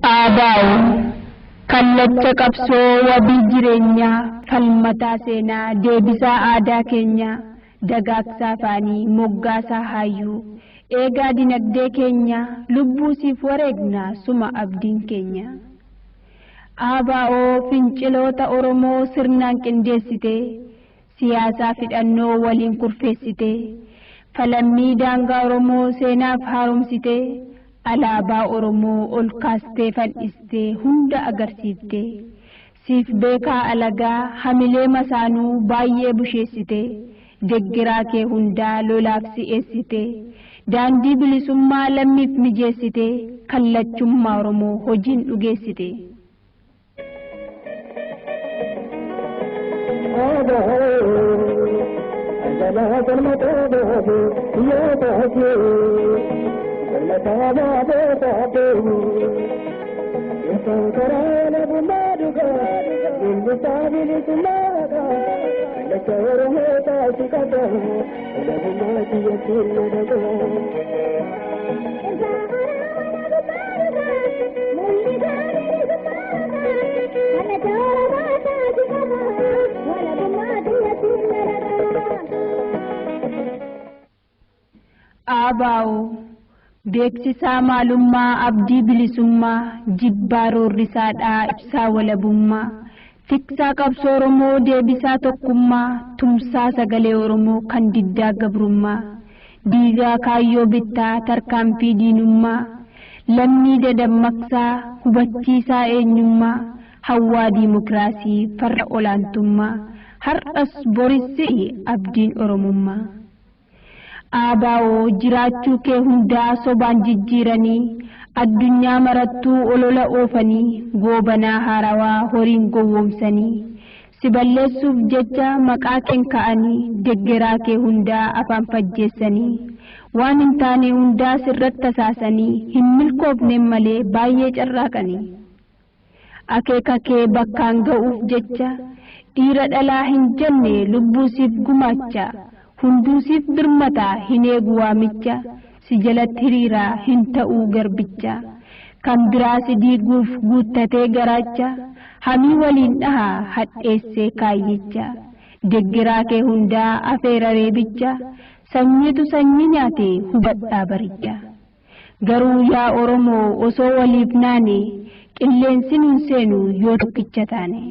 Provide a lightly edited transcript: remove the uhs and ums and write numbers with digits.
ABO kallacha qabsoo wabii jireenyaa falmataa seenaa deebisaa aadaa keenyaa dagaagsaa afaanii moggaasaa hayyuu eegaa dinagdee keenyaa lubbuu siif wareegnaa suma abdiin keenya. ABO finciloota Oromoo sirnaan qindeessitee siyaasaa fidhannoo waliin kurfeessitee falammii daangaa Oromoo seenaaf haaromsitee alaabaa Oromoo ol kaastee fan'istee hunda agarsiiftee siif beekaa alagaa hamilee masaanuu baay'ee busheessitee deggeraa kee hundaa lolaaf si'eessitee daandii bilisummaa lammiif mijeessitee kallachummaa Oromoo hojiin dhugeessite. ABO beeksisaa maalummaa abdii bilisummaa jibbaa roorrisaadhaa ibsaa walabummaa tiksaa qabsoo Oromoo deebisaa tokkummaa tumsaa sagalee Oromoo kan diddaa gabrummaa diigaa kaayyoo bittaa tarkaanfii diinummaa lammii dadammaqsaa hubachiisaa eenyummaa hawwaa diimokiraasii farra olaantummaa har'as boris si'i abdiin Oromummaa. ABO jiraachuu kee hundaa sobaan jijjiiranii addunyaa marattuu olola oofanii goobanaa haarawaa horiin gowwoomsanii si balleessuuf jecha maqaa keen ka'anii deggeraa kee hundaa afaan fajjeessanii waan hin taane hundaa sirratti tasaasanii hin milkoofne malee baay'ee carraaqanii. Akeeka kee bakkaan ga'uuf jecha dhiira dhalaa hin jenne lubbuu siif gumaacha. Hunduu siif birmataa hin eegu waamicha si jalatti hiriiraa hin ta'uu garbicha kan biraa si diiguuf guuttatee garaacha hamii waliin dhahaa hadheessee kaayyicha deggeraa kee hundaa afeera reebicha sanyiitu sanyii nyaate hubadhaa baricha. Garuu yaa Oromoo osoo waliif naane qilleensi nun seenu yoo tokkicha taane.